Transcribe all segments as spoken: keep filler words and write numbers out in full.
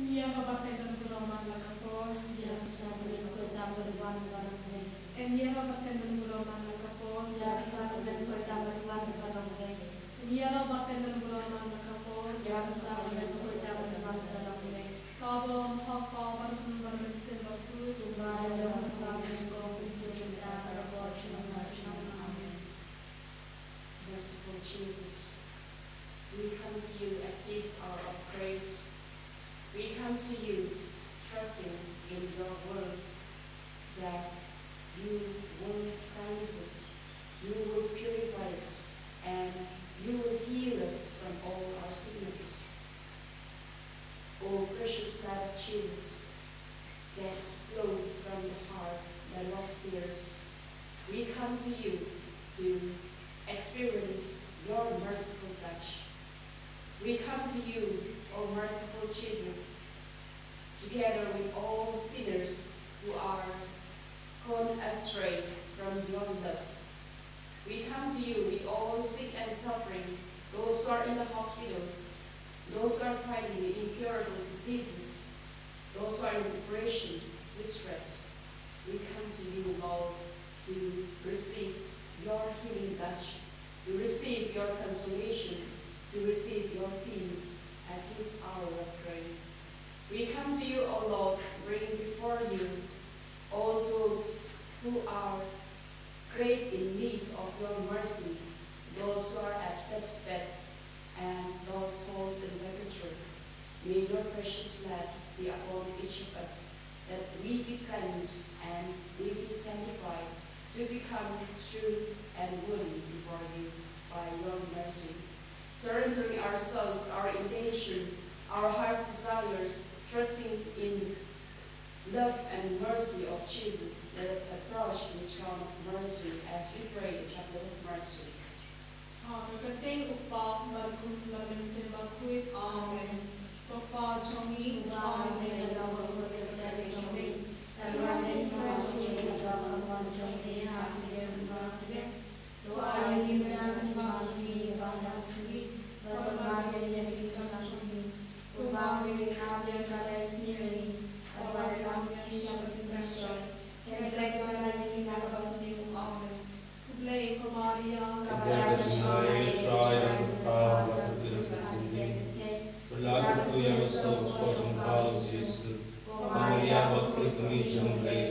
Ïa kaba ktien don burom man la ka por. Ïa ka sa ka ktien don burom man la ka por. Ïa ka sa ka ktien don burom man la ka por. Ïa ka sa ka ktien don burom man la ka por. Ïa kaba ktien don burom man la ka por. Ïa ka sa ka ktien don burom man la ka por. Kaba ym hok, kaba ym hok, kaba ym hok. Amen. Merciful Jesus, we come to you at this hour of grace. We come to you trusting in your word that you will cleanse us, you will purify us, and you will heal us from all our sicknesses. O precious blood of Jesus, that flowed from the heart that was pierced, we come to you to experience your merciful touch. We come to you, O merciful Jesus, together with all sinners who are gone astray from your love. We come to you with all sick and suffering, those who are in the hospitals, those who are fighting incurable diseases, those who are in depression, distressed. We come to you, Lord, to receive your healing touch, to receive your consolation, to receive your peace at this hour of grace. We come to you, O Lord, bringing before you all those who are great in need of your mercy, those who are at deathbed, and those souls in purgatory. May your precious blood be upon each of us, that we be cleansed and we be sanctified to become true and worthy before you by your mercy. Surrendering ourselves, our intentions, our heart's desires, trusting in love and mercy of Jesus, let us approach this throne of mercy as we pray the Chaplet of Mercy. Ha ka kyrteng u Kpa, bad u Khun, bad u Mynsiem Bakhuid. Amen. Ko Kpa jong ngi, uba ha bneng, Khublei ko Maria, kaba don jingai, U Trai u don bad pha, bad pha ka dei ka kyrteng. Pynlait ïa u soh, ko jong pha u Jisu. Ko Maria bakhuid, ka Mei jong U Blei,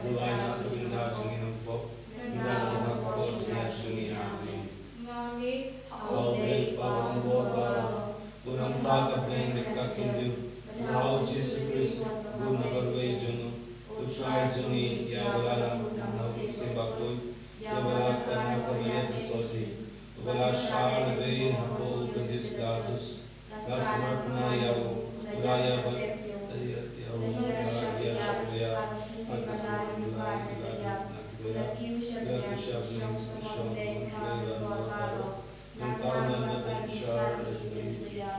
duwai na ka bynta jong ngi nongpop, ynda la ka por jong ngi. Amen. Nga ngeit ha U Blei Kpa uba bun baroh, u nongthaw ka bneng bad ka khyndew, bad ha U Jisu Khrist, u khun uba marwei jong u, U Trai jong ngi, ïa uba la lam ha U Mynsiem Bakhuid, ïa uba la kren ha ka Maria ka sawti, uba la shah na beiñ hapoh u Pontius Pilatus, la sumar pynïaid ïa u, u la ïabat ïa u, u la ïasyllok ha ka sngi ba lai, u la kiew na ki beiñ, u la kiew sha bneng, u la shong bad U Blei baroh. Nangta u la ïalam bad u la bishar ïa ki briew.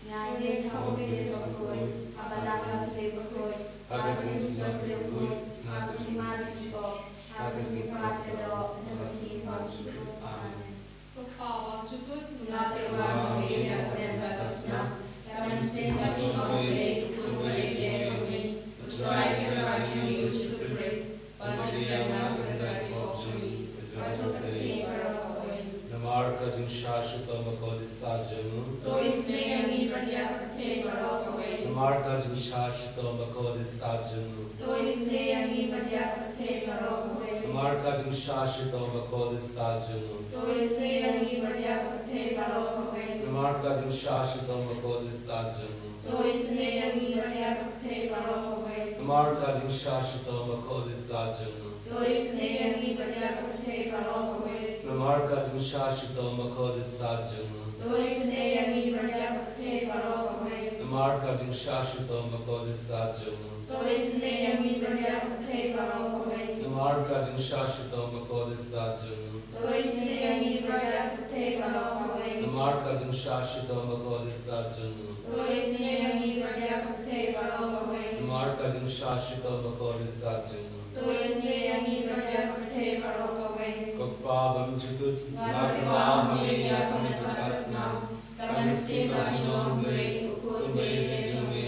Nga ngeit ha U Mynsiem Bakhuid, ha ka Balang Kynrad bakhuid, ha ka jingsynshar bakhuid, ha ka jingmane ki pop, ha ka jingpynlong ka doh, ha ka jingim bymjukut. Amen. Ko Kpa bymjukut, nga tip ba me ïa ka bneng bad ka snam, ka mynsiem ka jong U Blei, U Khun uba ïeit jong ngi, U Trai kynrad jong ngi U Jisu Khrist. Ban pynbiang na ka bynta ki pop jong ngi, bad ïa ka pyrthei baroh kawei. Namar ka jingshah shitom bakordit sat jong u, to isynei ïa ngi bad ïa ka pyrthei baroh kawei. Namar ka jingshah shitom bakordit sat jong u, to isynei ïa ngi bad ïa ka pyrthei baroh kawei. Namar ka jingshah shitom bakordit sat jong u, to isynei ïa ngi bad ïa ka pyrthei baroh kawei. Namar ka jingshah shitom bakordit sat jong u, to isynei ïa ngi bad ïa ka pyrthei baroh kawei. Namar ka jingshah shitom bakordit sat jong u, to isynei ïa ngi bad ïa ka pyrthei baroh kawei. Namar ka jingshah shitom bakordit sat jong u, to isynei ïa ngi bad ïa ka pyrthei baroh kawei. Namar ka jingshah shitom bakordit sat jong u, to isynei ïa ngi bad ïa ka pyrthei baroh kawei. Namar ka jingshah shitom bakordit sat jong u, to isynei ïa ngi bad ïa ka pyrthei baroh kawei. Namar ka jingshah shitom bakordit sat jong u, to isynei ïa ngi bad ïa ka pyrthei baroh kawei. Namar ka jingshah shitom bakordit sat jong u, to isynei ïa ngi bad ïa ka pyrthei baroh kawei. Ko Kpa bymjukut, nga tip ba me ïa ka bneng bad ka snam, ka mynsiem ka jong U Blei, U Khun uba ïeit jong ngi,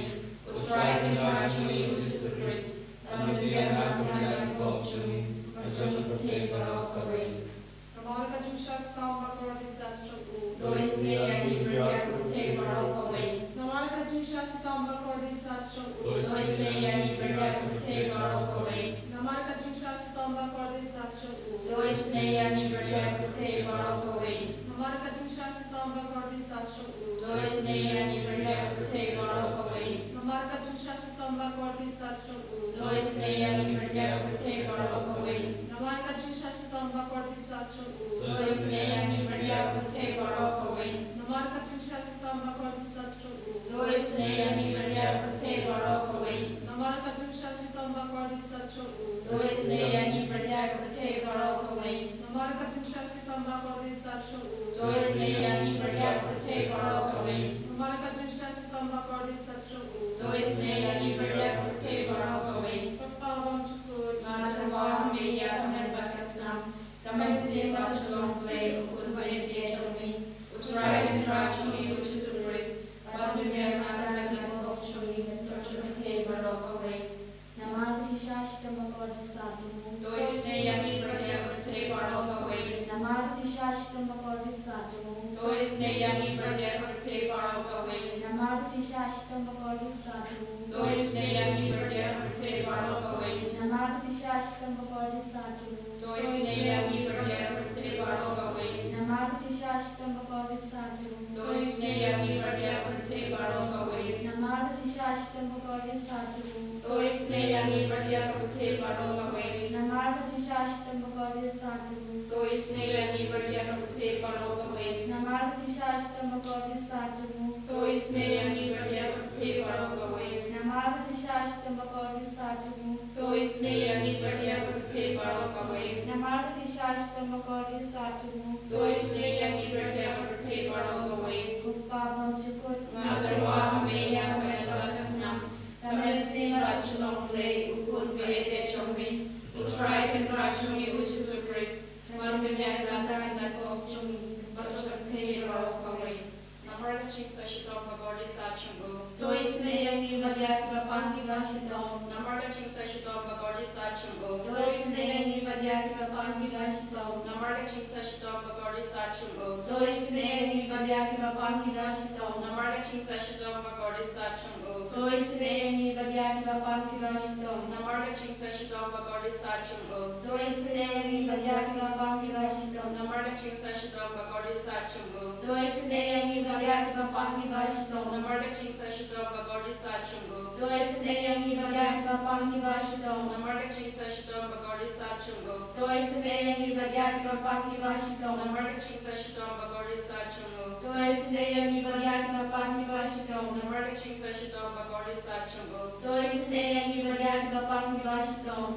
U Shitom ba kordit sat jong u. To isynei ïa ngi bad ïa ka pyrthei baroh kawei. Namar ka jingshah shitom ba kordit sat jong u. To isynei ïa ngi bad ïa ka pyrthei baroh kawei. Namar ka jingshah shitom ba kordit sat jong u. To isynei ïa ngi bad ïa ka pyrthei baroh kawei. Namar ka jingshah shitom ba kordit sat jong u. To isynei ïa ngi bad ïa ka pyrthei baroh kawei. Namar ka jingshah shitom ba kordit sat jong u. To isynei ïa ngi bad ïa ka pyrthei baroh kawei. Namar ka jingshah shitom ba kordit sat jong u. To isynei ïa ngi bad ïa ka pyrthei baroh kawei. Namar ka jingshah shitom ba kordit sat jong u. To isynei ïa ngi bad ïa ka pyrthei baroh kawei. Namar ka jingshah shitom ba kordit sat jong u. To isynei ïa ngi bad ïa ka pyrthei baroh kawei. Namar ka jingshah shitom ba kordit sat jong u. To isynei ïa ngi bad ïa ka pyrthei baroh kawei. Ko Pa bymjukut, nga tyrwa ha me ïa ka met bad ka snam, ka mynsiem bad ka jinglong Blei, U Khun ba ïeit jong me, U Trai Tynrai jong ngi U Jisu Khrist, ban pynïaid na ka met na ka pop jong ngi, bad jong ka pyrthei baroh kawei. Namar ka jingshah shitom ba kordit sat jong u. To isynei ïa ngi bad ïa ka pyrthei baroh kawei. Namar ka jingshah shitom ba kordit sat jong u. To isynei ïa ngi bad ïa ka pyrthei baroh kawei. Namar ka jingshah shitom ba kordit sat jong u. To isynei ïa ngi bad ïa ka pyrthei baroh kawei. Namar ka jingshah shitom ba kordit sat jong u. To isynei ïa ngi bad ïa ka pyrthei baroh kawei. Namar ka jingshah shitom ba kordit sat jong u. To isynei ïa ngi bad ïa ka pyrthei baroh kawei. Namar ka jingshah shitom ba kordit sat jong u. To isynei ïa ngi bad ïa ka pyrthei baroh kawei. Namar ka jingshah shitom ba kordit sat jong u. To isynei ïa ngi bad ïa ka pyrthei baroh kawei. Namar ka jingshah shitom ba kordit sat jong u. To isynei ïa ngi bad ïa ka pyrthei baroh kawei. Namar ka jingshah shitom ba kordit sat jong u. To isynei ïa ngi bad ïa ka pyrthei baroh kawei. Namar ka jingshah shitom ba kordit sat jong u. To isynei ïa ngi bad ïa ka pyrthei baroh kawei. Ko Pa bymjukut, nga tyrwa ha me ïa ka met bad ka snam, ka mynsiem bad ka jinglong Blei, U Khun ba ïeit jong me, U Trai Tynrai jong ngi U Jisu Khrist, ban pynïaid na ka met na ka pop jong ngi, bad jong ka pyrthei baroh kawei. Namar ka jingshah shitom ba kordit sat jong u. To isynei ïa ngi bad ïa kiba pang kiba shitom. Namar ka jingshah shitom ba kordit sat jong u. To isynei ïa ngi bad ïa kiba pang kiba shitom. Namar ka jingshah shitom ba kordit sat jong u. To isynei ïa ngi bad ïa kiba pang kiba shitom. Namar ka jingshah shitom ba kordit sat jong u. To isynei ïa ngi bad ïa kiba pang kiba shitom. Namar ka jingshah shitom ba kordit sat jong u. To isynei ïa ngi bad ïa kiba pang kiba shitom. Namar ka jingshah shitom ba kordit sat jong u. To isynei ïa ngi bad ïa kiba pang kiba shitom. Namar ka jingshah shitom ba kordit sat jong u. To isynei ïa ngi bad ïa kiba pang kiba shitom. Namar ka jingshah shitom ba kordit sat jong u. To isynei ïa ngi bad ïa kiba pang kiba shitom. Namar ka jingshah shitom ba kordit sat jong u. To isynei ïa ngi bad ïa kiba pang kiba shitom. Namar ka jingshah shitom ba kordit sat jong u. To isynei ïa ngi bad ïa kiba pang kiba shitom.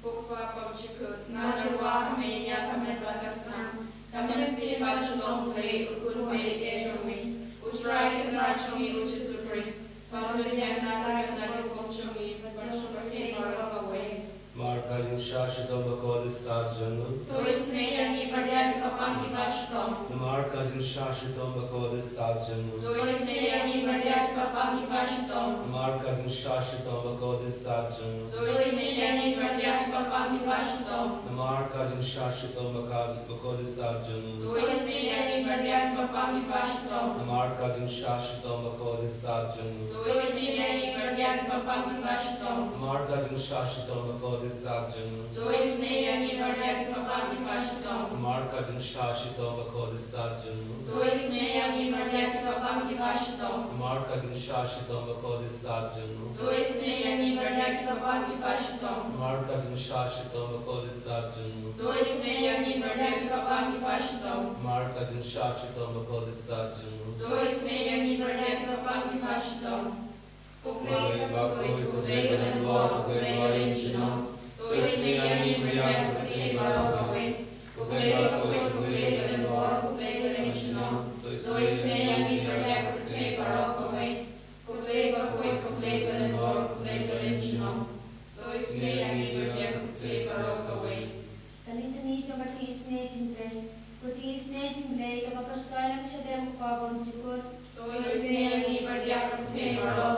Ko Pa bymjukut, nga tyrwa ha me ïa ka met bad ka snam, ka mynsiem bad ka jinglong Blei, U Khun ba ïeit jong me, U Trai Tynrai jong ngi U Jisu Khrist, ban pynïaid na ka met na ka pop jong ngi, bad jong ka pyrthei baroh kawei. Namar ka jingshah shitom ba kordit sat jong u. To isynei ïa ngi bad ïa kiba pang kiba shitom. Namar ka jingshah shitom ba kordit sat jong u. To isynei ïa ngi bad ïa kiba pang kiba shitom. Namar ka jingshah shitom ba kordit sat jong u. To isynei ïa ngi bad ïa kiba pang kiba shitom. Namar ka jingshah shitom ba ka, ba kordit sat jong u. To isynei ïa ngi bad ïa kiba pang kiba shitom. Namar ka jingshah shitom ba kordit sat jong u. To isynei ïa ngi bad ïa kiba pang kiba shitom. Namar ka jingshah shitom ba kordit sat jong u. To isynei ïa ngi bad ïa kiba pang kiba shitom. Namar ka jingshah shitom ba kordit sat jong u. To isynei ïa ngi bad ïa kiba pang kiba shitom. Namar ka jingshah shitom ba kordit sat jong u. To isynei ïa ngi bad ïa kiba pang kiba shitom. Namar ka jingshah shitom ba kordit sat jong u. To isynei ïa ngi bad ïa kiba pang kiba shitom. Namar ka jingshah shitom ba kordit sat jong u. To isynei ïa ngi bad ïa kiba pang kiba shitom. Ko Blei bakhuid, ko Blei kyllon bor, ko Blei kyllon shnong. To isynei ïa ngi bad ïa ka pyrthei baroh kawei. Ko Blei bakhuid, ko Blei kyllon bor, ko Blei kyllon shnong. To isynei ïa ngi bad ïa ka pyrthei baroh kawei. Ko Blei bakhuid, ko Blei kyllon bor, ko Blei kyllon shnong. To isynei ïa ngi bad ïa ka pyrthei baroh kawei. Ka litani jong ka jingisynei jong U Blei. Ko jingisynei jong U Blei kaba pyrshah na ka shadem U Kpa bymjukut. To isynei ïa ngi bad ïa ka pyrthei baroh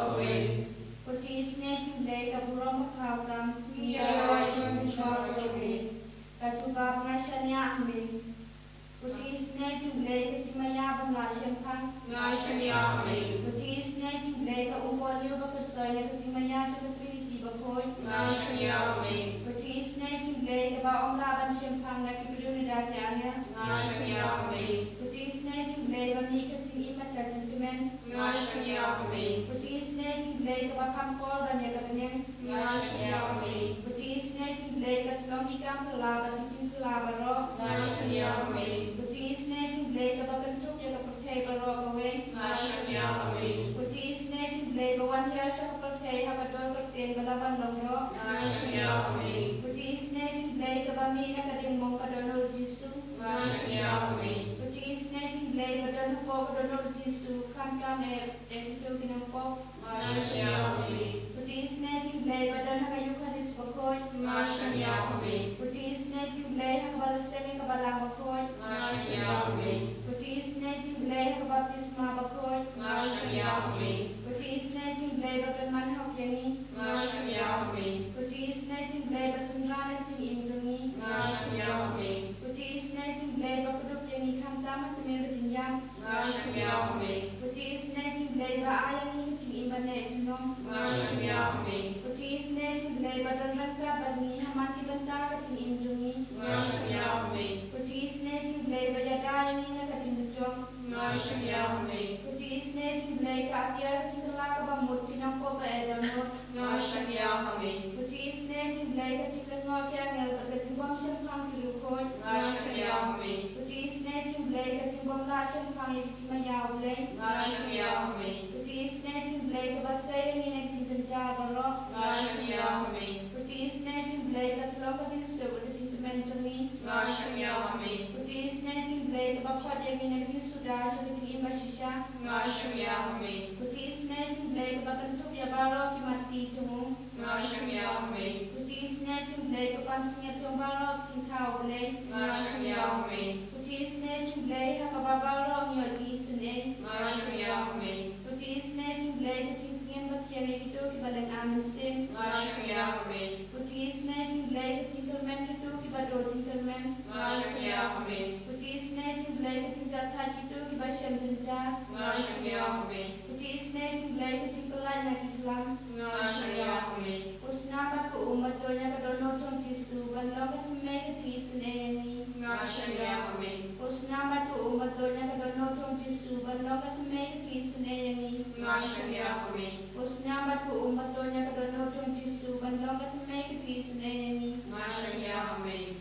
Ïa uba kyrshoi na ka jingmaïa jong ka Trinity bakhuid. Nga shaniah, amen. Ko jingisynei jong U Blei kaba ym lah ban shemphang na ki briew ne da ki angel. Nga shaniah, amen. Ko jingisynei jong U Blei ba mih ka jingim bad ka jingkmen. Nga shaniah, amen. Ko jingisynei jong U Blei kaba kham kor ban ïa ka bneng. Nga shaniah, amen. Ko jingisynei jong U Blei ka tyllong ki kam kylla bad ki jingkylla baroh. Nga shaniah, amen. Ko jingisynei jong U Blei kaba kyntup ïa ka pyrthei baroh kawei. Nga shaniah, amen. Ko jingisynei jong U Blei ba wan hiar sha ka pyrthei ha ka dor ka ktien ba la ban long roh. Nga shaniah, amen. Ko jingisynei jong U Blei kaba mih na ka diengmong ka don U Jisu. Nga shaniah, amen. Ko jingisynei jong U Blei ba don hapoh ka don U Jisu, khamtam eh, eh, kito ki nongpop. Nga shaniah, amen. Ko jingisynei jong U Blei ba don ha ka Ïukharist bakhuid. Nga shaniah, amen. Ko jingisynei jong U Blei ha kaba la seng ïa ka balang bakhuid. Nga shaniah, amen. Ko jingisynei jong U Blei ha ka baptisma bakhuid. Nga shaniah, amen. Ko jingisynei jong U Blei ba pynman hok ïa ngi. Nga shaniah, amen. Ko jingisynei jong U Blei ba synran ïa ka jingim jong ngi. Nga shaniah, amen. Ko jingisynei jong U Blei ba kdup ïa ngi khamtam ha tmier ka jingïap. Nga shaniah, amen. Ko jingisynei jong U Blei ba ai ïa ngi ka jingim ba neh junom. Nga shaniah, amen. Ko jingisynei jong U Blei ba don ryngkat bad ngi ha man ki bynta ka jingim jong ngi. Nga shaniah, amen. Ko jingisynei jong U Blei ba ïada ïa ngi na ka diengdajrong. Nga shaniah, amen. Ko jingisynei jong U Blei ka atiar ka jingkylla kaba mut ki nongpop ba eh dohnud. Nga shaniah, amen. Ko jingisynei jong U Blei ka jingkynnoh ki angel bad ka jingbym shemphang ki riewkhuid. Nga shaniah, amen. Ko jingisynei jong U Blei ka jingbym lah shemphang ïa ka jingmaïa U Blei. Nga shaniah, amen. Ko jingisynei jong U Blei kaba sei ïa ngi na ki jingkynjah baroh. Nga shaniah, amen. Ko jingisynei jong U Blei ka tyllong ka jingsuk bad ka jingkmen jong ngi. Nga shaniah, amen. Ko jingisynei jong U Blei kaba khot ïa ngi na ka jingsuda sha ka jingim bashisha. Nga shaniah, amen. Ko jingisynei jong U Blei kaba kyntup ïa baroh ki matti jong u. Nga shaniah, amen. Ko jingisynei jong U Blei ka pansngiat jong baroh ki jingthaw U Blei. Nga shaniah, amen. Ko jingisynei jong U Blei ha kaba baroh ngi ïoh jingisynei. Nga shaniah, amen. Ko jingisynei jong U Blei ka jingkñia ba kiar ïa kito kiba lynga mynsiem. Nga shaniah, amen. Ko jingisynei jong U Blei ka jingkyrmen kito kiba duh jingkyrmen. Nga shaniah, amen. Ko jingisynei jong U Blei ka jingkyrkhu ïa kito kiba shem jynjar. Nga shaniah, amen. Ko jingisynei jong U Blei ka jingpyllait na ki khlam. Nga shaniah, amen. Ko snam bad ko um bad dohnud ïa ka dohnud jong U Jisu ban long ka thymmei ka jingisynei ïa ngi. Nga shaniah, amen. Ko snam bad ko um bad dohnud ïa ka dohnud jong U Jisu ban long ka thymmei ka jingisynei ïa ngi. Nga shaniah, amen. Ko snam bad ko um bad dohnud ïa ka dohnud jong U Jisu ban long ka thymmei ka jingisynei ïa ngi. Nga shaniah, amen.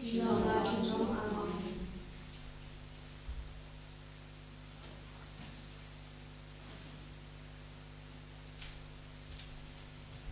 Nongah jong